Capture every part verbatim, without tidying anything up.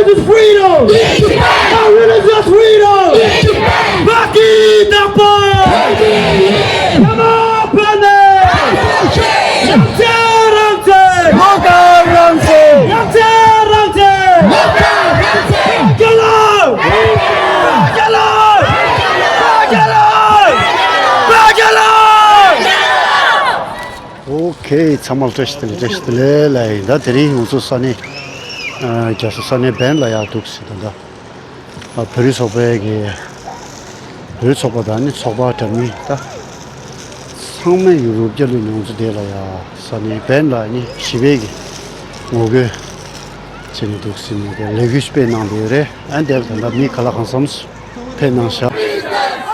This is freedom! Our religious freedom! Baki Dapa! Yama Pane! Yamcha Rangche! Moka Rangche! Yamcha Rangche! Moka Rangche! Bakalo! Bakalo! Bakalo! Bakalo! ཨོ་ཁེ། ཚང་མ་ལ་བཀྲ་ཤིས་བདེ་ལེགས། བཀྲ་ཤིས་བདེ་ལེགས་ལ་ཡིན། ད་དེ་རིང་ང་ཚོ་ས་གནས་ཨ་རྒྱ་བཟའ་ས་གནས་བན་ལ་ཡར་འདུག་ཟེར། ད་ད་ཨ་བོད་རིགས་ཚོགས་པའི་གི་བོད་རིགས་ཚོགས་པ་དང་ནི་ཚོགས་པ་འདྲ་མིན་ད་ཚང་མས་ཡུ་རོབ་རྒྱ་ལུགས་ནང་ཚོ་དེ་ལ་ཡར་ས་གནས་བན་ལ་ནི་ཞི་བའི་གི་ངོ་རྒོལ་བྱས་ནས་འདུག་ཟེར་ནས་ལས་འགུལ་སྤེལ་གནང་བསྡད་ཡོད་རེད། ཨ་འདིར་ད་ལྟ་མི་ག་ལ་གང་འཚམས་ཕེབས་གནང་ཤག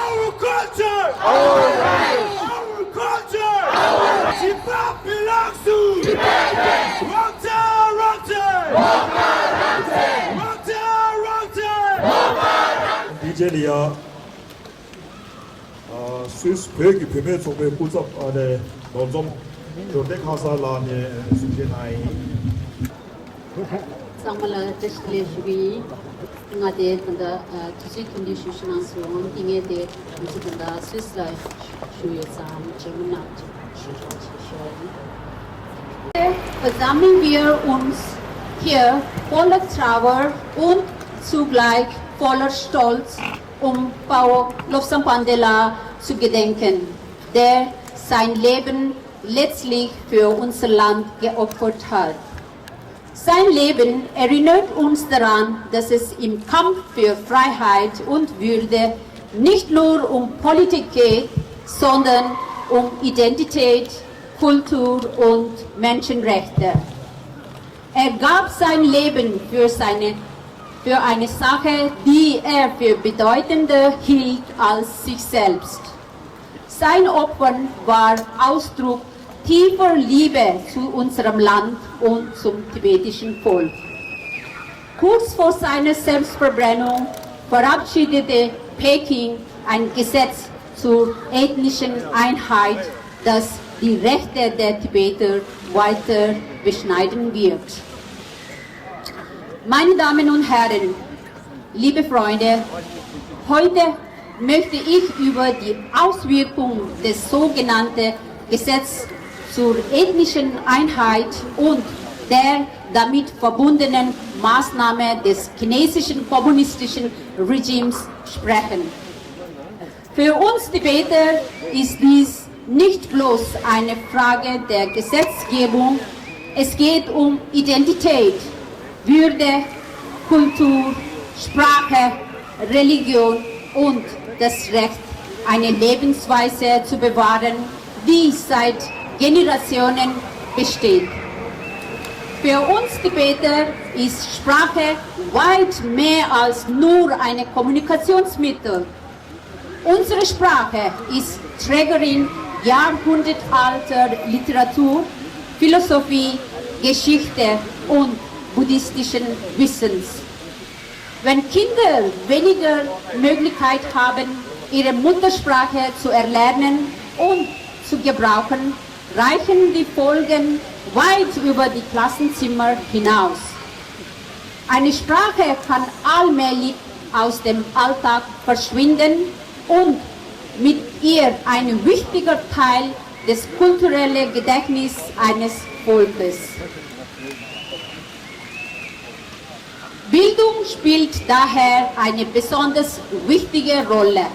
Our culture! Our right! Our culture! Our right! Tibet belongs to Tibetans! Rangchen! Rangchen! Mokpa Rangchen! Rangchen! Rangchen! Mokpa Rangchen! ཌི་ཇེ་ལི་ཡ། ཨ་སུད་སི་བོད་ཀྱི་བུད་མེད་ཚོགས་པའི་སྐུ་ཚབ་ཨ་ནེ་ནོར་འཛོམས་འབྱོར་ལྡན་ཁ་སང་ལགས་ནས་གསུང་བཤད་གནང་ཡིན། ཚང་མ་ལ་བཀྲ་ཤིས་བདེ་ལེགས་ཞུ་གི་ཡིན། ང་དེ་ད་ལྟ་ཨ་དུས་ཚོད་ཐུང་ཐུང་ཞུ་ཞུ་གནང་སོང་། དེ་ངས་དེ་ང་ཚོ་ད་ལྟ་སུད་སི་ལ་བཞུགས་ཡོད་ཙང་འབྱོར་མེད་ནང་ཞུ་ཞུ་ཞུ་ཞུ་ཡིན། Versammeln wir uns hier voller Trauer und zugleich voller Stolz, um Paulo Lobsang Pandela zu gedenken, der sein Leben letztlich für unser Land geopfert hat. Sein Leben erinnert uns daran, dass es im Kampf für Freiheit und Würde nicht nur um Politik geht, sondern um Identität, Kultur und Menschenrechte. Er gab sein Leben für seine, für eine Sache, die er für bedeutender hielt als sich selbst. Sein Opfer war Ausdruck tiefer Liebe zu unserem Land und zum tibetischen Volk. Kurz vor seiner Selbstverbrennung verabschiedete Peking ein Gesetz zur ethnischen Einheit, das die Rechte der Tibeter weiter beschneiden wird. Meine Damen und Herren, liebe Freunde, heute möchte ich über die Auswirkung des sogenannten Gesetzes zur ethnischen Einheit und der damit verbundenen Maßnahme des chinesischen kommunistischen Regimes sprechen. Für uns Tibeter ist dies nicht bloß eine Frage der Gesetzgebung, es geht um Identität, Würde, Kultur, Sprache, Religion und das Recht, eine Lebensweise zu bewahren, die seit Generationen besteht. Für uns Tibeter ist Sprache weit mehr als nur ein Kommunikationsmittel. Unsere Sprache ist Trägerin jahrhundertealter Literatur, Philosophie, Geschichte und buddhistischen Wissens. Wenn Kinder weniger Möglichkeit haben, ihre Muttersprache zu erlernen und zu gebrauchen, reichen die Folgen weit über die Klassenzimmer hinaus. Eine Sprache kann allmählich aus dem Alltag verschwinden und mit ihr ein wichtiger Teil des kulturellen Gedächtnisses eines Volkes. Bildung spielt daher eine besonders wichtige Rolle.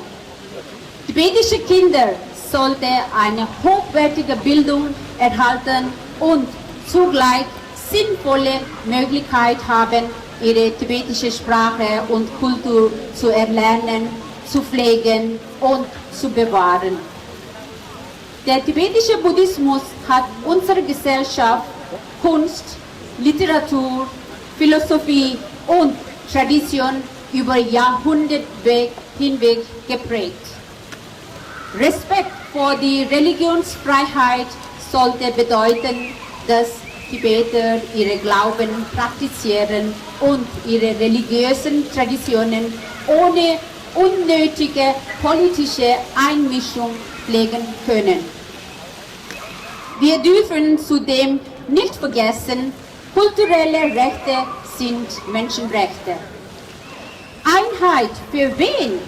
Tibetische Kinder sollten eine hochwertige Bildung erhalten und zugleich sinnvolle Möglichkeit haben, ihre tibetische Sprache und Kultur zu erlernen, zu pflegen und zu bewahren. Der tibetische Buddhismus hat unsere Gesellschaft, Kunst, Literatur, Philosophie und Tradition über Jahrhunderte hinweg geprägt. Respekt vor die Religionsfreiheit sollte bedeuten, dass Tibeter ihre Glauben praktizieren und ihre religiösen Traditionen ohne unnötige politische Einmischung pflegen können. Wir dürfen zudem nicht vergessen, kulturelle Rechte sind Menschenrechte. Einheit für wen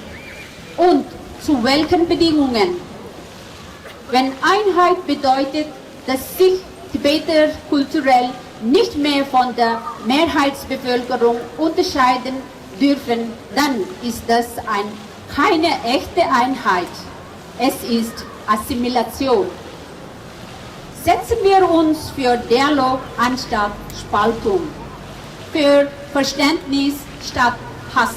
und zu welchen Bedingungen? Wenn Einheit bedeutet, dass sich Tibeter kulturell nicht mehr von der Mehrheitsbevölkerung unterscheiden dürfen, dann ist das ein, keine echte Einheit. Es ist Assimilation. Setzen wir uns für Dialog anstatt Spaltung, für Verständnis statt Hass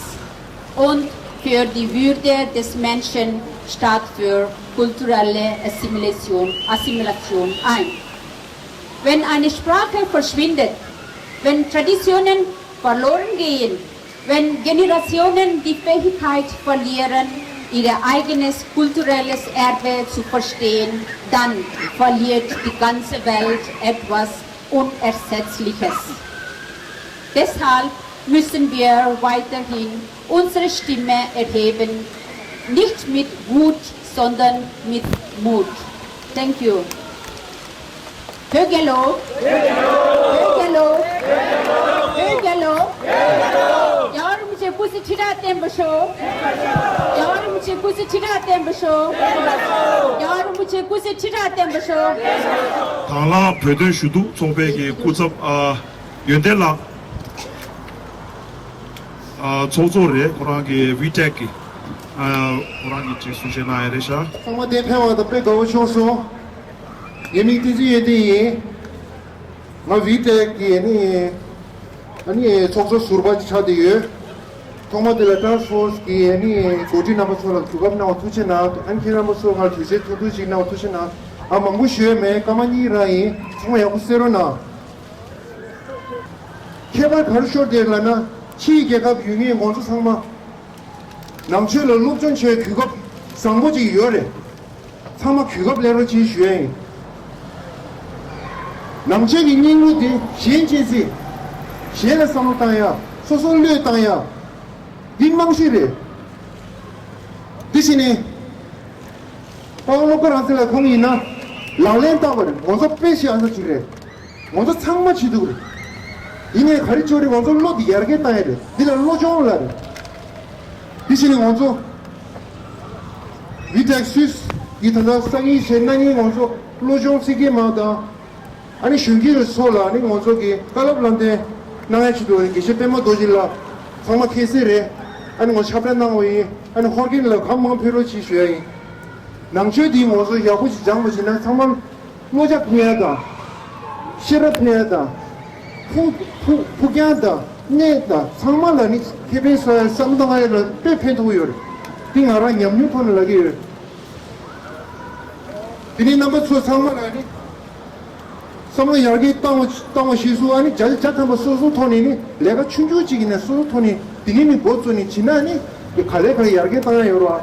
und für die Würde des Menschen statt für kulturelle Assimilation, Assimilation ein. Wenn eine Sprache verschwindet, wenn Traditionen verloren gehen, wenn Generationen die Fähigkeit verlieren, ihr eigenes kulturelles Erbe zu verstehen, dann verliert die ganze Welt etwas Unersetzliches. Deshalb müssen wir weiterhin unsere Stimme erheben, nicht mit Wut, sondern mit Mut. Thank you. བོད་རྒྱལ་ལོ། བོད་རྒྱལ་ལོ། བོད་རྒྱལ་ལོ། རྒྱལ་བ་རིན་པོ་ཆེ་སྐུ་ཚེ་ཁྲི་ཕྲག་བརྟན་པར་ཤོག་རྒྱལ་བ་རིན་པོ་ཆེ་སྐུ་ཚེ་ཁྲི་ཕྲག་བརྟན་པར་ཤོག་རྒྱལ་བ་རིན་པོ་ཆེ་སྐུ་ཚེ་ཁྲི་ཕྲག་བརྟན་པར་ཤོག་དང་བླངས་བོད་དོན་ཞུ་གཏུག་ཚོགས་པའི་གི་སྐུ་ཚབ་ཨ་ཡོན་ཏན་ལགས། ཨ་ཚོགས་གཙོ་རེད། ཁོ་རང་གི་ཝི་ཊེག་གི་ཨ་ཁོ་རང་གི་ཅིག་གསུང་བཤད་གནང་ཡ་རེད་ཤག་ཚང་མ་འདིར་ཕེབས་པ་དང་དཔེ་དགའ་པོ་བྱུང་སོང་། ངའི་མིང་བསྟན་འཛིན་ཡོན་ཏན་ཡིན། ང་ཝི་ཊེག་གི་ཨ་ནི་ཨ་ནི་ཚོགས་གཙོ་ཟུར་པ་ཆགས་བསྡད་ཡོད། ཐོག་མ་དེ་ལ་ཊཱསྐ་ཕོར་སི་གི་ཨ་ནི་འགོ་ཁྲིད་རྣམ་པ་ཚོ་ལ་གོ་སྐབས་གནང་བ་ཐུགས་རྗེ་གནང་། ཨ་ནི་ཁྱེད་རྣམ་པ་ཚོ་ང་ལ་དུས་ཚོད་ཐུང་ཐུང་ཞིག་གནང་བ་ཐུགས་རྗེ་གནང་། ང་མང་པོ་ཞུ་ཡ་མེད། སྐར་མ་གཉིས་རང་ཡིན། ཚང་མ་ཡག་པོ་གསན་རོགས་གནང་། ཁྱད་པར་ག་རེ་ཤོར་བསྡད་ལབ་ན། ཕྱིའི་རྒྱལ་ཁབ་ཡོད་མཁན་ང་ཚོ་ཚང་མ་ནང་ཆོས་ལ་སློབ་སྦྱོང་བྱེད་གོ་སྐབས་བཟང་པོ་ཅིག་ཡོད་རེད། ཚང་མ་གོ་སྐབས་ལེན་རོགས་གྱིས་ཞུ་ཡ་ཡིན། ནང་ཆོས་ཀྱི་སྙིང་པོ་དེ་གཞན་གཅེས་འཛིན། གཞན་ལ་བསམ་བློ་བཏང་ཡ། སོ་སོ་བློས་བཏང་ཡ། འདི་རྨང་གཞི་རེད། འདི་བྱས་ནས་དཔའ་བོ་བློ་དགའ་རང་བཙན་ལགས་ཁོང་ཡིན་ན་ལག་ལེན་བསྟར་བ་རེད། ང་ཚོ་དཔེ་བཞག་ས་ཅིག་རེད། ང་ཚོ་ཚང་མ་བྱེད་ཐུབ་རེད། ཡིན་ནའི་ག་རེ་བྱུང་རེད། ང་ཚོ་བློ་འདི་ཡར་རྒྱས་བཏང་ཡ་རེད། འདི་ལ་བློ་སྦྱོང་ལབ་རེད། འདི་བྱས་ནས་ང་ཚོ་ཝི་ཊེག་སུད་སི་ཡི་ད་ལྟ་སང་ཉིན་བྱས་གནངས་ཉིན་ང་ཚོ་བློ་སྦྱོང་ཚིག་གི་མ་དང་། ཨ་ནི་གཞོན་སྐྱེས་ཚོ་ལ་ཨ་ནི་ང་ཚོ་གི་བཀའ་སློབ་ལམ་སྟོན་གནང་ཡ་ཆེད་དུ་དགེ་བཤེས་པད་མ་རྡོ་རྗེ་ལགས་ཚང་མ་མཁྱེན་གསལ་རེད། ཨ་ནི་ང་ཕྱག་ཕེབས་གནང་བ་ཡིན། ཨ་ནི་ཧོར་གན་ལ་གང་མང་ཕེབས་རོགས་གྱིས་ཞུ་ཡ་ཡིན། ནང་ཆོས་འདི་ང་ཚོ་ཡག་པོ་ཞིག་སྦྱངས་པ་ཞིག་ན་ཚང་མ་བློ་རྒྱ་ཕུན་ཡ་དང་། ཤེས་རབ་ཕུན་ཡ་དང་། ཕུགས་ཕུགས་ཕུགས་རྒྱང་དང་གནས་དང་ཚང་མ་ལ་ནི་ཁེ་ཕན་བཟོ་ཡ་བསམ་བློ་གཏོང་ཡ་ལ་དཔེ་ཕན་ཐོགས་ཡོད་རེད། འདི་ང་རང་ཉམས་མྱོང་ཐོག་ནས་ལབ་ཀྱི་ཡོད། དེ་ནས་རྣམ་པ་ཚོ་ཚང་མ་ལ་ནི་བསམ་བློ་ཡར་རྒྱས་བཏང་བ་བཏང་བ་ཞིག་སུ་ཨ་ནི་བརྒྱ་ཆ་བརྒྱ་ཐམ་པ་སོ་སོ་ཐོག་ནས་ནི་ལས་ཀ་ཆུང་ཆུང་ཅིག་ཡིན་ན་སོ་སོ་ཐོག་ནས་དེ་ནས་ནི་འགོ་བཙུགས་ནས་བྱེད་ན་ནི་ག་ལེ་ག་ལེ་ཡར་རྒྱས་བཏང་ཡ་ཡོད་ར།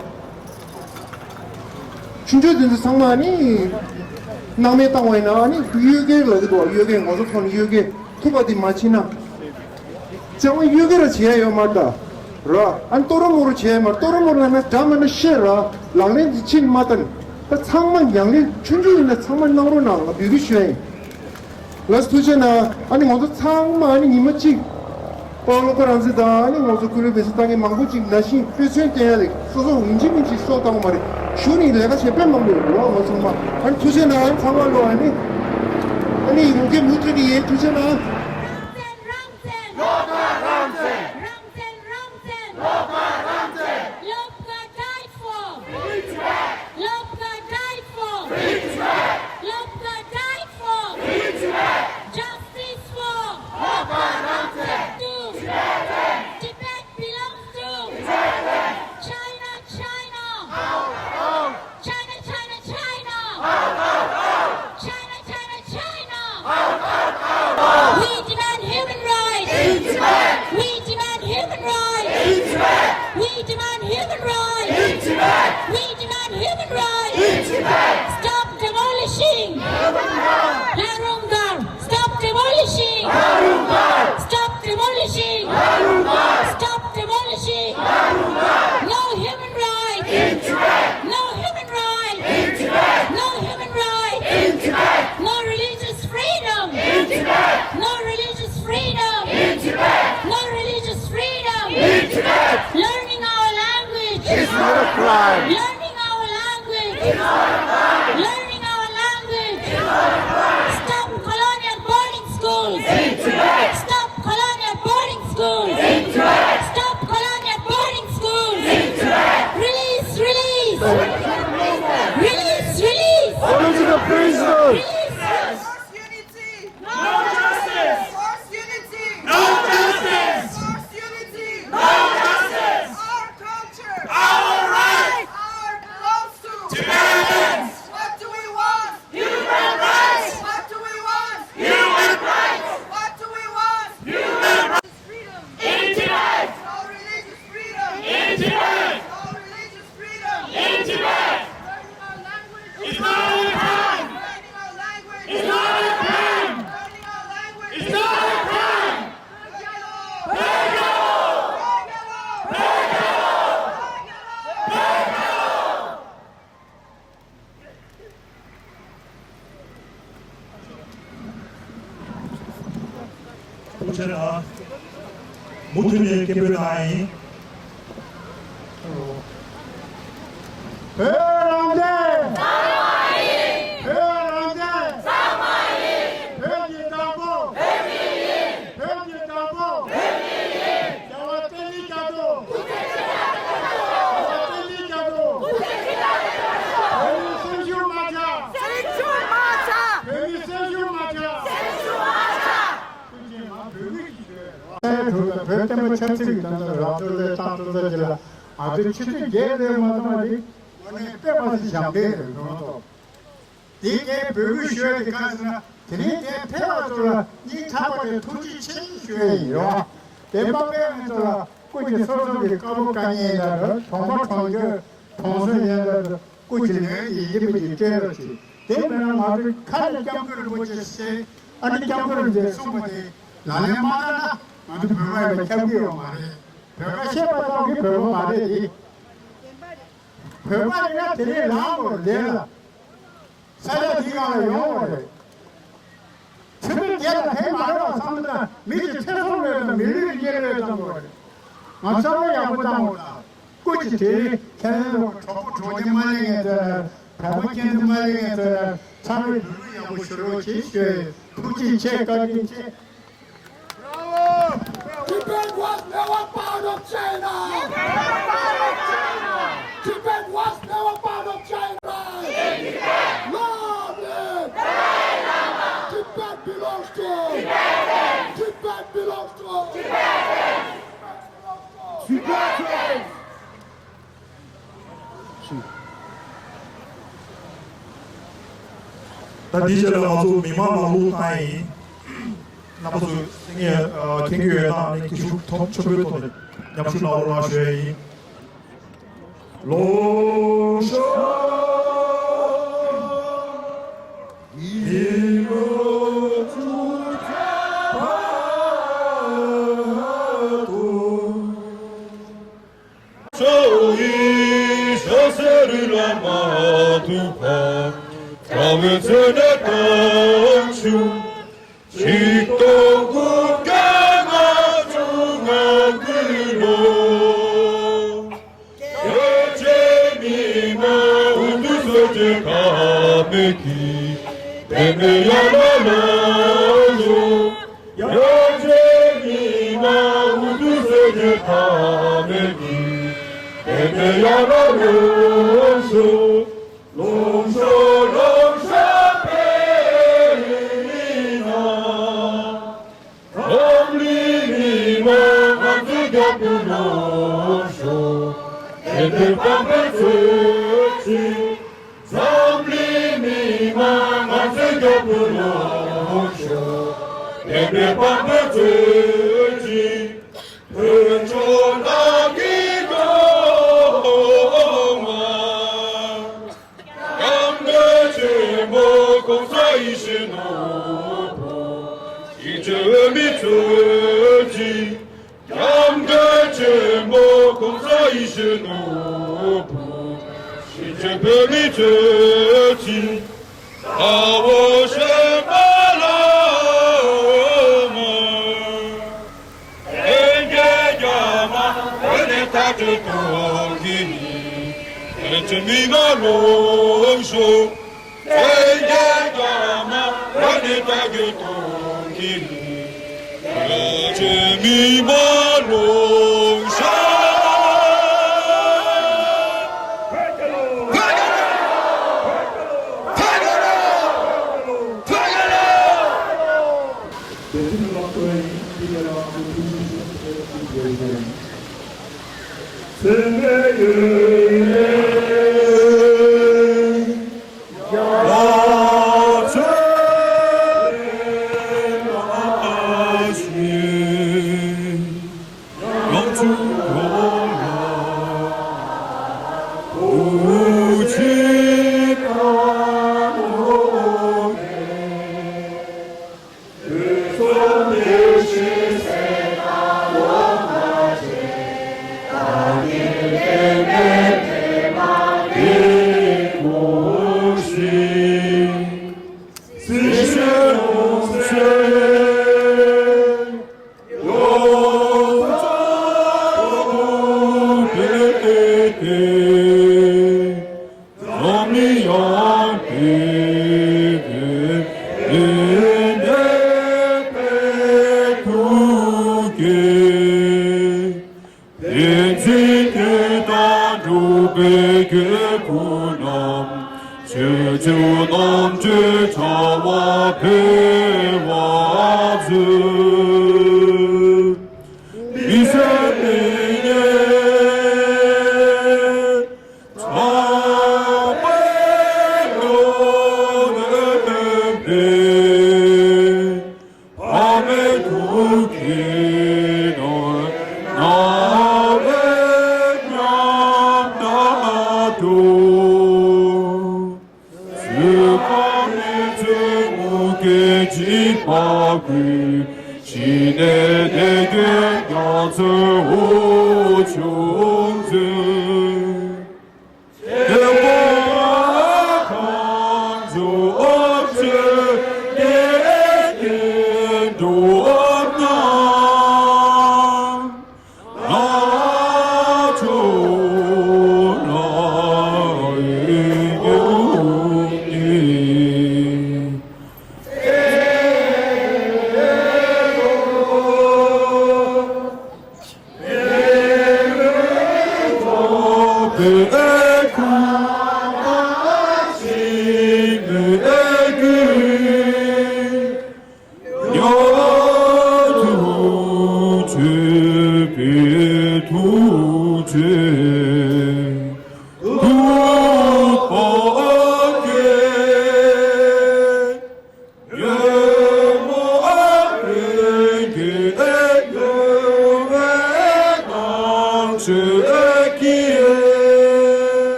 ཆུང་ཆུང་དེ་ཚོ་ཚང་མ་ནི་སྣང་མེད་བཏང་བ་ཡིན་ན་ནི་གཡོ་སྐྱེལ་ལབ་ཀྱི་འདུག་གཡོ་སྐྱེལ་ང་ཚོ་ཐོག་ནས་གཡོ་སྐྱེལ་ཐུབ་པ་དེ་མ་བྱེད་ན། ཅང་མ་གཡོ་སྐྱེལ་ར་བྱེད་ཡ་ཡོད་མ་རེད་ད། ར། ཨ་ནི་ཏོ་རོ་མོ་རོ་བྱེད་ཡ་མ་རེད། ཏོ་རོ་མོ་རོ་ལབ་ན་འདྲ་མ་འདྲ་བཤད་ར། ལག་ལེན་དེ་ཕྱིན་མ་བཏང་། ད་ཚང་མ་ཉམས་ལེན་ཆུང་ཆུང་ཡིན་ན་ཚང་མ་གནང་རོགས་གནང་། ང་འབོད་སྐུལ་ཞུ་ཡ་ཡིན། ལགས་སོ་ཐུགས་རྗེ་གནང་། ཨ་ནི་ང་ཚོ་ཚང་མ་ཨ་ནི་ཉི་མ་གཅིག་དཔའ་བོ་བློ་དགའ་རང་བཙན་དང་ཨ་ནི་ང་ཚོ་སྐུ་ལུས་བེད་སྤྱོད་བཏང་མཁན་མང་པོ་ཅིག་ནང་བཞིན་དཔེ་མཚོན་བསྟན་ཡ་ལས་སོ་སོ་ཡིན་གཅིག་མིན་གཅིག་སྲོག་བཏང་བ་མ་རེད། གཞུག་ནས་ལས་ཀ་བྱེད་དཔེ་མང་པོ་ཡོད་རེད་བ། ང་ཚང་མ་ཨ་ནི་ཐུགས་རྗེ་གནང་། ཨ་ནི་ཚང་མ་ལོ་ཨ་ནི་ཨ་ནི་ཡི་གུ་སྐད་མུ་མཐུད་ནས་ཡིན། ཐུགས་རྗེ་གནང་། རང་བཙན། རང་བཙན། བློ་དགའ་རང་བཙན། རང་བཙན། རང་བཙན། བློ་དགའ་རང་བཙན། བློ་དགའ་died for. Free Tibet. བློ་དགའ་died for. Free Tibet. བློ་དགའ་died for. Free Tibet. Justice for. བློ་དགའ་རང་བཙན། To. Tibetans. Tibet belongs to. Tibetans. China, China. Out, out. China, China, China. Out, out, out. China, China, China. Out, out, out. We demand human rights. In Tibet. Learning our language. Learning our language. Stop colonial boarding schools. Stop colonial boarding schools. Stop colonial boarding schools. Release, release. Release, release. Political prisoners. Release. Force unity. No justice. Force unity. No justice. Force unity. No justice. Our culture. Our rights. Our belongs to Tibetans. What do we want? Human rights. What do we want? Human rights. What do we want? Human rights. Freedom. In Tibet. No religious freedom. In Tibet. No religious freedom. In Tibet. Learning our language. It's not a crime. Learning our language. It's not a crime. Learning our language. It's not a crime. ཐུགས་རྗེ་ཆེ། མུ་མཐུད་ནས་སྐད་འབོད་གནང་ཡིན། བོད་རང་བཙན། བོད་རང་བཙན། བོད་ཀྱི་བདག་པོ། བོད་ཀྱི་བདག་པོ། རྒྱལ་བ་བསྟན་འཛིན་རྒྱ་མཚོ། རྒྱལ་བ་བསྟན་འཛིན་རྒྱ་མཚོ། བོད་མིའི་སེམས་ཤུགས་མ་ཆག་བོད་མིའི་སེམས་ཤུགས་མ་ཆག་ཨེ་གྲུབ་པའི་བོད་བསྟན་པ་ཆབ་སྲིད་ཀྱི་དོན་དུ་རང་ཚོ་ལས་ཏང་ཙུའུ་ཙེ་ལ་ང་ཚོས་ཆུ་ཚོད་བརྒྱད་ལས་མ་བཏང་བ་དེ་དངོས་གནས་དཔེ་མ་སྲིད་ཞབས་འདྲེན་རེད་འགྲོ་མ་གཏོགས། དེ་ངས་འབོད་སྐུལ་ཞུ་ཡ་དེ་གང་ཟེར་ན། དེ་རིང་དེ་ཕེབས་པ་ཚོ་ལ་སྙིང་ཐག་པ་ནས་ཐུགས་རྗེ་ཆེ་ཞུ་ཡ་ཡིན་རོགས། དེ་མ་ཕེབས་མཁན་ཚོ་ལ་སྐུ་མཁྱེན་སོ་སོ་གི་དཀར་པོ་དཀར་གཉེན་ཡིན་ན་རེད། གྲོང་པ་གྲོང་ཁྱེར་གྲོང་གསེབ་ཡིན་ན་རེད། སྐུ་མཁྱེན་ནས་ཡིན་པ་ཅིག་སྤྲད་རོགས་གྱིས། དེ་མིན་ན་ང་ཚོའི་ཁ་ནས་སྐྱབས་མགོན་རིན་པོ་ཆེ་ཟེར། ཨ་ནི་སྐྱབས་མགོན་རིན་པོ་ཆེས་གསུངས་པ་དེ་ལག་ལེན་མ་བསྟར་ན་ང་ཚོ་བོད་པ་ཡིན་པ་ཁྱབ་ཀྱི་ཡོད་མ་རེད། བོད་པ་ཤེས་པ་ཙམ་གྱིས་བོད་པ་མ་རེད་དེ། བོད་པ་ཡིན་ན་དེ་རིང་ལངས་དགོས་རེད་ལ། ས་ཆ་འདི་གང་ལ་ཡོང་དགོས་རེད། ཆུ་ཚོད་བརྒྱད་ལ་ཕེབས་མ་རེད་བསམ་ན་མི་གཅིག་ཚེ་སྲོག་ལོས་དང་མི་ལུས་ཀྱི་དཀྱིལ་ལོས་བཏང་དགོས་རེད། ང་བསམ་བློ་ཡག་པོ་བཏང་དགོས་ལ། སྐུ་མཁྱེན་དེ་རིང་ཁྱེད་རང་ཚོ་གྲོགས་པོ་གྲོགས་མོ་མ་ལེན་མཁན་ཚོ་ལ། གྲོགས་པོ་ཁྱེད་ཚོ་མ་ལེན་མཁན་ཚོ་ལ་ཚང་མས་ལུས་ལུས་ཡག་པོ་ཞུ་རོགས་གྱིས་ཞུ། ཐུགས་རྗེ་ཆེ། བཀའ་དྲིན་ཆེ། Tibet was never part of China. Tibet was never part of China. Long live Tibet belongs to Tibet belongs to Tibetans. ད་འདིའི་རྗེས་ལ་ང་ཚོ་མི་མང་ལ་གླུ་བཏང་ཡིན། རྣམ་པ་ཚོས་སེང་གེ་མཁྱེན་གྱི་ཡོད་ན་ནི་སྐད་ཤུགས་མཐོ་ཆེན་པོའི་ཐོག་ནས་མཉམ་ཞུགས་གནང་རོགས་གནང་ཞུ་ཡ་ཡིན། ལོ་ཤ་ཡི་ལོ་ཐུག་ཐ་ཐུག་ཚོ་ཡི་ཤ་ཟེར་ལ་མ་ཐུག་པ། དགྲ་བོའི་ཚོད་ནས་བཏང་ཆུ། ཆིག་སྟོང་དགུ་བརྒྱ་ལྔ་བཅུ་ང་དགུའི་ལོ། རྒྱལ་གཅེས་མི་མང་འུ་ཐུག་སོ་སྐྱེ་ཁ་མེད་ཀྱི་བེ་མེ་ཡ་ལ་ལ་ལོ། རྒྱལ་གཅེས་མི་མང་འུ་ཐུག་སོ་སྐྱེ་ཁ་མེད་ཀྱི་བེ་མེ་ཡ་ལ་ལོ་ཤོ། ལོང་ཤོ་ལོང་ཤོ་བེ་ལི་ན། འཛམ་གླིང་མི་མང་ང་ཚོའི་རྒྱབ་ཏུ་ལོང་ཤོག་བདེན་པའི་དཔང་པོའི་ཚུལ་གྱིས། འཛམ་གླིང་མི་མང་ང་ཚོའི་རྒྱབ་ཏུ་ལོང་ཤོག་བདེན་པའི་དཔང་པོའི་ཚུལ་གྱིས། བོད་ལྗོངས་ནང་གི་སྟོང་བ། སྐྱབས་མགོན་ཆེན་པོ་༸གོང་ས་ཡིད་བཞིན་ནོར་བུ། གཞིས་བྱེས་བོད་མི་ཚོས་ཀྱི། སྐྱབས་མགོན་ཆེན་པོ་༸གོང་ས་ཡིད་བཞིན་ནོར་བུ། གཞིས་བྱེས་བོད་མི་ཚོས་ཀྱི། དགྲ་བོ་གཞན་པ་ལ་མ། ལྷན་རྒྱས་རྒྱ་མ་བོད་ནས་མཐའ་སྐྲོད་གཏོང་གི་ནི།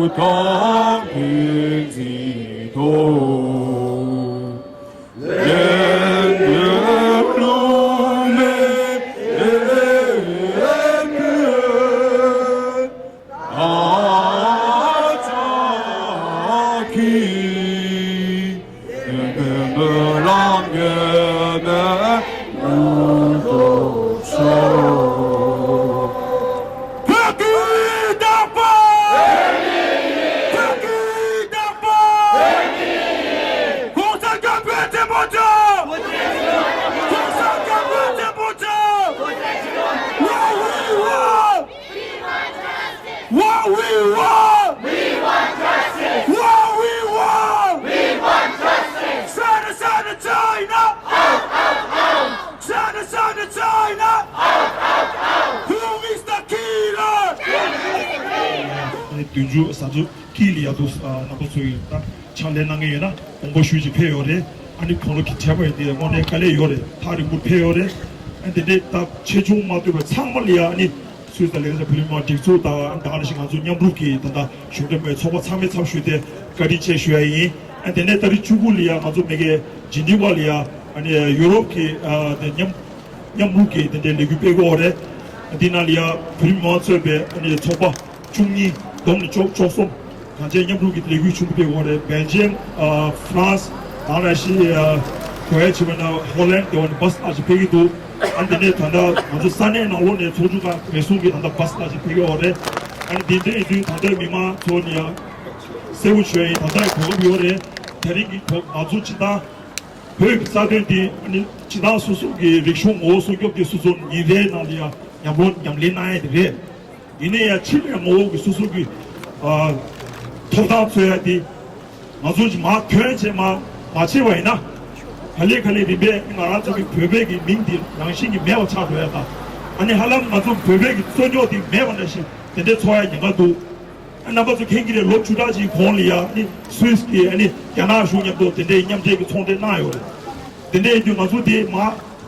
དང་ཕན་ཚིག་ཐོབ། ལན་ལུ་མེ་ཨ་ཙ་ཁི། བོད་ཀྱི་བདག་པོ། བོད་ཀྱི་བདག་པོ། གོང་ས་སྐྱབས་མགོན་ཆེན་པོ་མཆོག་གོང་ས་སྐྱབས་མགོན་ཆེན་པོ་མཆོག What we want! What we want! We want justice! What we want! We want justice! Send us out of China! Out, out, out! Send us out of China! Out, out, out! Who is the killer? Who is the killer? བདུན་ཅུ་གཟའ་མཇུག་དཀྱིལ་ལ་ཡ་དུ་རྣམ་པ་ཚོ་ཡིས་ད་ཕྱག་ལས་གནང་གི་ཡོད་ན་དགོངས་པ་ཞུ་ཅིག་ཕེབས་ཡོད་རེད། ཨ་ནི་གང་ལོ་གི་བྱས་པ་ཡིན་དེ་དངོས་གནས་དཀའ་ལས་ཡོད་རེད། ཐག་རིང་པོ་ཕེབས་ཡོད་རེད། ཨ་དེ་འདྲས་ད་ཆེ་ཆུང་མ་ལྟོས་པའི་ཚང་མ་ལ་ཡ་ཨ་ནི་སུད་སི་དང་ལེ་ཁ་ས་བོད་མི་མང་སྒྲིག་འཛུགས་དང་ད་ག་ནང་བཞིན་ང་ཚོ་མཉམ་རུབ་ཀྱི་ད་ལྟ་གཞུང་འབྲེལ་མེད་ཚོགས་པ་ཚང་མའི་ཚབ་ཞུས་ཏེ་བཀའ་དྲིན་ཆེ་ཞུ་ཡ་ཡིན། ཨ་དེ་ནས་ཏ་རིག་བཅུ་དགུ་ལ་ཡ་ང་ཚོ་མ་གི་ཇི་ནི་ཝ་ལ་ཡ་ཨ་ནི་ཡུ་རོབ་ཀྱི་ཨ་དེ་མཉམ་མཉམ་རུབ་ཀྱི་དེ་འདྲའི་ལས་འགུལ་སྤེལ་གྱི་ཡོད་རེད། འདི་ནང་ལ་ཡ་བོད་རིགས་མི་མང་གཙོས་པའི་ཨ་ནི་ཚོགས་པ་བཅུ་གཉིས་བསྡོམས་ནས་བཅུ་བཅུ་གསུམ་གང་ཅི་མཉམ་རུབ་ཀྱི་ལས་འགུལ་ཆེན་པོ་སྤེལ་གྱི་ཡོད་རེད། སྦེལ་ཇི་ཡམ། ཨ་ཧྥ་རན་སི། ཨ་གོ་ཡ་ཆེ་བ་ན་ཧོ་ལན་དེ་བ་ནས་བྷ་སི་ལ་ཅིག་ཕེབས་ཀྱི་འདུག་ཨ་འདི་ནས་ད་ལྟ་ང་ཚོ་ས་གནས་ནང་ལོགས་ནས་ཚོགས་ཆུང་ཁག་རེ་ཟུང་གིས་ད་ལྟ་བྷ་སི་ལ་ཅིག་ཕེབས་ཀྱི་ཡོད་རེད། ཨ་ནི་འདི་འདྲ་ཡིན་དུས་ད་ལྟ་མི་མང་ཚོ་ནས་ཡང་གསལ་པོ་ཞུ་ཡ་ཡིན། ད་ལྟ་གོ་སྐབས་ཡོད་རེད། དེ་རིང་གི་གོ་ང་ཚོ་སྤྱིར་བཏང་བོད་ཀྱི་རྩ་དོན་འདི་ཨ་ནི་སྤྱིར་བཏང་སོ་སོ་གི་རིག་གཞུང་ངོ་བོ་སྲུང་སྐྱོབ་ཀྱི་སོ་སོ་ཉིན་རེའི་ནང་ལ་ཡང་ཉམས་མྱོང་ཉམས་ལེན་གནང་ཡས་དེ་རེད། ཡིན་ནའི་ཡང་ཕྱི་ལས་ངོ་བོ་གི་སོ་སོ་གི་ཨ་ཐོབ་ཐང་རྩོད་ཡ་དེ་ང་ཚོ་ཅིག་མར་ཐོན་བྱས་མར་མ་བྱས་པ་ཡིན་ན། ག་ལེ་ག་ལེ་རིམ་པས་ང་རང་ཚོ་གི་བོད་པའི་གི་མིང་འདི་རང་བཞིན་གྱིས་མེད་པ་ཆགས་འགྲོ་ཡ་དང་། ཨ་ནི་ཧ་ལམ་ང་ཚོ་བོད་པའི་གི་རྩོད་རྙོག་འདི་མེད་པ་ནང་བཞིན་དེ་འདྲའི་ཚོར་ཡ་ཉེན་ཁ་འདུག་ཨ་རྣམ་པ་ཚོ་མཁྱེན་གྱི་རེད། ལོ་བཅུ་ཕྲག་ཅིག་གོང་ལ་ཡ་ཨ་ནི་སུད་སི་གི་ཨ་ནི་རྒྱ་ནག་གཞུང་མཉམ་དུ་དེ་འདྲའི་མཉམ་འབྲེལ་གྱི་ཚོང་འབྲེལ་གནང་ཡོད་རེད། དེ་འདྲ་ཡིན་དུས་ང་ཚོ་དེ་མ་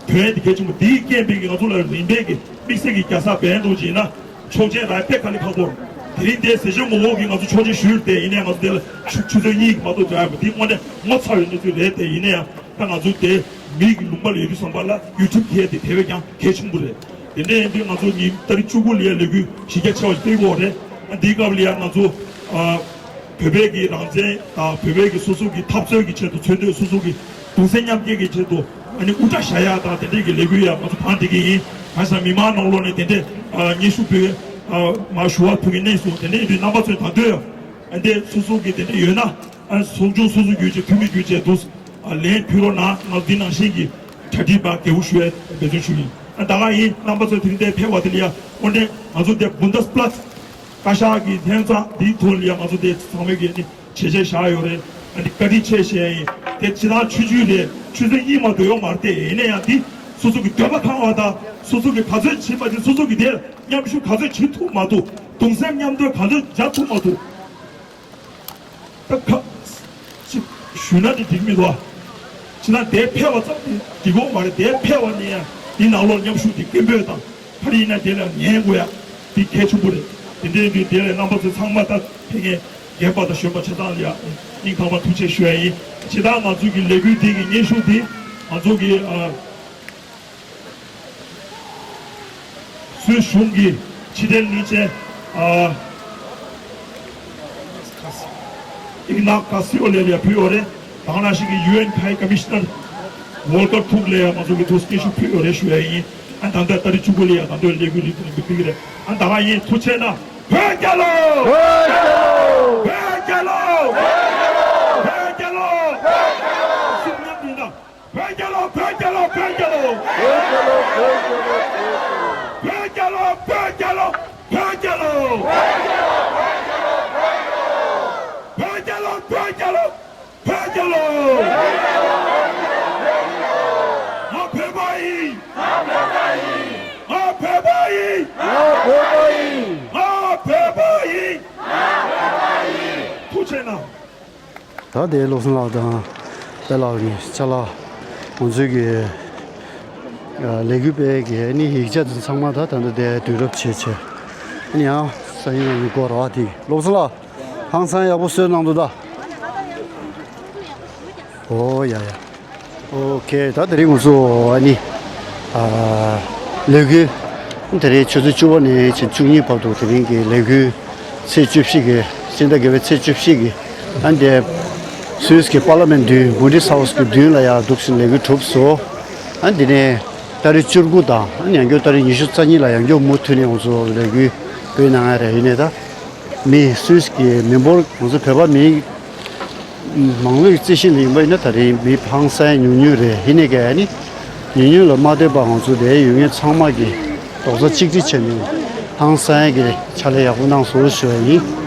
དོན་དེ་གལ་ཆེན་པོ་དེའི་རྐྱེན་པས་ང་ཚོ་ལ་རིམ་པས་ཀྱི་དམིགས་བསལ་གྱི་རྒྱལ་ས་བན་འགྲོ་བྱས་ན་ཆོག་མཆན་རག་དཔེ་དཀའ་ལས་ཁག་པོ་རེད། དེ་རིང་དེ་ཟས་བཅད་ངོ་བོ་གིས་ང་ཚོ་ཆོག་མཆན་ཞུས་ཏེ་ཡིན་ནའི་ང་ཚོ་དེ་ལ་ཆུ་ཆུ་ཚོད་གཉིས་ཀྱི་མ་གཏོགས་འགྲོ་ཡ་མེད། དེ་དངོས་གནས་ངོ་ཚ་བའི་གནས་ཚུལ་རེད། དེ་ཡིན་ན་ཡང་ད་ང་ཚོ་དེ་མི་གི་ལུང་པ་ལ་ཡོད་དུས་ཙམ་པ་ལ་ཡུལ་ཁྲིམས་ཁེལ་དེ་དེ་བས་ཀྱང་གལ་ཆེན་པོ་རེད། དེ་འདྲ་ཡིན་དུས་ང་ཚོ་ཉིན་ཏ་རིག་བཅུ་དགུ་ལ་ཡ་ལས་འགུལ་གཞི་རྒྱ་ཆེ་བ་ཞིག་སྤེལ་དགོས་རེད། ཨ་འདིའི་སྐབས་ལ་ཡ་ང་ཚོ་ཨ། བོད་པའི་གི་རང་བཙན་དང་བོད་པའི་གི་སོ་སོ་གི་འཐབ་རྩོད་ཀྱི་ཆེད་དུ་འཚོ་སྡོད་སོ་སོ་གི་གདུང་སེམས་མཉམ་སྐྱེད་ཀྱི་ཆེད་དུ་ཨ་ནི་དབུ་སྐྲ་བཞར་ཡག་དང་དེ་འདྲའི་གི་ལས་འགུལ་ཡང་ང་ཚོ་བང་སྒྲིག་གི་ཡིན། གང་ཟེར་མི་མང་ནང་ལོགས་ནས་དེ་འདྲའི་ཨ་སྙན་ཞུ་ཕུལ་ཨ་མར་ཞུ་བ་ཕུལ་གི་གནས་སོང་། དེ་འདྲ་ཡིན་དུས་རྣམ་པ་ཚོས་ད་དུང་ཨ་འདི་སོ་སོ་གི་དེ་འདྲ་ཡོད་ན་ཨ་ཚོགས་ཆུང་སོ་སོ་བརྒྱུད་བྱས་འཐུས་མི་བརྒྱུད་བྱས་འདུག་ཨ་ལན་ཕུལ་རོགས་གནང་། ང་འདི་ནང་བཞིན་གྱི་གྲ་སྒྲིག་པ་དགེ་བོ་ཞུ་བའི་འབད་བརྩོན་ཞུ་ཡིན། ཨ་ད་ག་ཡིན། རྣམ་པ་ཚོས་དེ་རིང་འདིར་ཕེབས་པ་དེ་ལ་ཡང་དངོས་གནས་ང་ཚོ་འདིར་Bundesplatz བཀའ་ཤག་གི་ལྷན་ཚོགས་འདིའི་ཐོག་ལ་ཡང་ང་ཚོ་དེ་ཚང་མས་ཀྱི་ནི་བྱས་རྗེས་བཞག་ཡོད་རེད། ཨ་ནི་བཀའ་དྲིན་ཆེ་ཞུ་ཡ་ཡིན། དེ་སྤྱིར་བཏང་ཆོས་བརྒྱུད་རེད། ཆོས་སྲིད་གཉིས་མ་གཏོགས་ཡོད་མ་རེད་དེ། ཡིན་ན་ཡང་འདི་སོ་སོ་གི་འདོད་པ་ཁེངས་པ་དང་སོ་སོ་གི་ག་ཚོད་བྱེད་མ་བྱེད། སོ་སོ་གི་དེ་མཉམ་ཞུགས་ག་ཚོད་བྱེད་ཐུབ་མ་ཐུབ། གདུང་སེམས་མཉམ་དོན་ག་ཚོད་སྦྱར་ཐུབ་མ་ཐུབ། ད་ཁ་ཅིག་ཞུས་ན་དེ་འགྲིག་མི་འདུག་ཨ། ཅི་ན་དེ་ཕལ་བ་ཙམ་དེ་འགྲིག་གོ་མ་རེད། དེ་ཕལ་བ་ནི་ཡང་དེ་ནང་ལོགས་མཉམ་ཞུགས་དེ་སྐད་འབོད་དང་ཕ་རི་ཡིན་ན་དེ་ལ་ཉན་དགོས་ཡ་དེ་གལ་ཆེན་པོ་རེད། དེ་འདྲའི་དུས་དེ་ལས་རྣམ་པ་ཚོ་ཚང་མ་ད་ཕེབས་མཁན་རྒན་པ་དང་གཞོན་པ་ཆ་ཚང་ལ་ཡ་སྙིང་ཐག་པ་ཐུགས་རྗེ་ཆེ་ཞུ་ཡ་ཡིན། ཇི་ལྟར་ང་ཚོའི་གི་ལས་འགུལ་དེ་གི་སྙན་ཞུ་དེ་ང་ཚོ་གི་ཨ། སུད་གཞུང་གི་ཕྱི་འབྲེལ་བློན་ཆེན་ཨ་ཨིག་ནག་ཀ་སི་ཨོ་ལེ་ལ་ཡ་ཕུལ་ཡོད་རེད། དེ་ནང་བཞིན་གྱི་ཡུ་ཨེན་ཧའི་ཀ་མི་ཤི་ནར་ཝོལ་ཀར་ཐུག་ལ་ཡ་ང་ཚོ་གི་ཐུགས་སྐྱེ་ཞུ་ཕུལ་ཡོད་རེད་ཞུ་ཡ་ཡིན། ཨ་ད་ལྟ་ཏ་རིག་བཅུ་དགུ་ལ་ཡ་ད་ལྟ་ལས་འགུལ་རིམ་པ་འདི་འགྲིག་གི་རེད། ཨ་ད་ག་ཡིན། ཐུགས་རྗེ་ཆེ་གནང་། བོད་རྒྱལ་ལོ། བོད་རྒྱལ་ལོ། བོད་རྒྱལ་ལོ། བོད་རྒྱལ་ལོ། བོད་རྒྱལ་ལོ། གསུམ་མཉམ་དུ་ཡིན་ད། བོད་རྒྱལ་ལོ། བོད་རྒྱལ་ལོ། བོད་རྒྱལ་ལོ། བོད་རྒྱལ་ལོ། བོད་རྒྱལ་ལོ། བོད་རྒྱལ་ལོ། བོད་རྒྱལ་ལོ། བོད་རྒྱལ་ལོ། བོད་རྒྱལ་ལོ། ང་བོད་པ་ཡིན། ང་བོད་པ་ཡིན། ང་བོད་པ་ཡིན། ང་བོད་པ་ཡིན། ང་བོད་པ་ཡིན། ཐུགས་རྗེ་གནང་། ད་དེ་བློ་བཟང་ལགས་དང་དཔལ་ལགས་ནས་ཅ་ལག་ང་ཚོའི་གི་ལས་འགུལ་སྤེལ་གི་ནི་ཡིག་ཆ་དེ་ཚང་མ་ད་ད་ལྟ་དེ་དུས་རབས་བྱས་བྱས་ནི་ཡང་ས་ཡིན་ཡང་ཡིན་སྐོར་ར་བ་དེ་བློ་བཟང་ལགས། ཧང་སང་ཡག་པོ་བཟོས་གནང་འདུག་ད། ཨོ་ཡ་ཡ། ཨོ་ཁེ། ད་དེ་རིང་ང་ཚོ་ཨ་ནི་ཨ་ལས་འགུལ་དེ་རིང་ཆུ་ཚོད་བཅུ་པ་ནས་ཕྱིན་བཅུ་གཉིས་བར་དུ་དེ་རིང་གི་ལས་འགུལ་ཚེས་བཅུ་བཞི་གི་སྤྱི་ཟླ་བརྒྱད་པའི་ཚེས་བཅུ་བཞི་གི་ཨ་འདི་སུད་སི་གི་པར་ལི་མེན་མདུན་བྷུ་ཌི་སི་ཧའུ་སི་གི་མདུན་ལ་ཡར་འདུག་ཟིན་ལས་འགུལ་གྲུབ་སོང་། ཨ་འདི་ནས་ཏ་རིག་བཅུ་དགུ་དང་ཨ་ཡང་བསྐྱར་ཏ་རིག་ཉི་ཤུ་རྩ་གཉིས་ལ་ཡང་བསྐྱར་མུ་མཐུད་ནས་ང་ཚོ་ལས་འགུལ་སྤེལ་གནང་ཡ་རེད། ཡིན་ནའི་ད་མི་སུད་སི་གི་མི་འབོར་ང་ཚོ་བོད་པ་མི་མང་ལོས་རྩི་ཤིང་ལ་ཡིན་པ་ཡིན་ན་ད་རེས་མི་ཧང་སང་ཉུང་ཉུང་རེད། ཡིན་ནའི་ག་ནི་ཉུང་ཉུང་ལ་མ་ལྟོས་པར་ང་ཚོ་དེ་ཡོད་མཁན་ཚང་མ་གི་རྡོག་རྩ་གཅིག་སྒྲིལ་བྱས་ནས་ཧང་སང་གི་ཕྱག་ལས་ཡག་པོ་གནང་སོང་ཞུ་བ་ཡིན།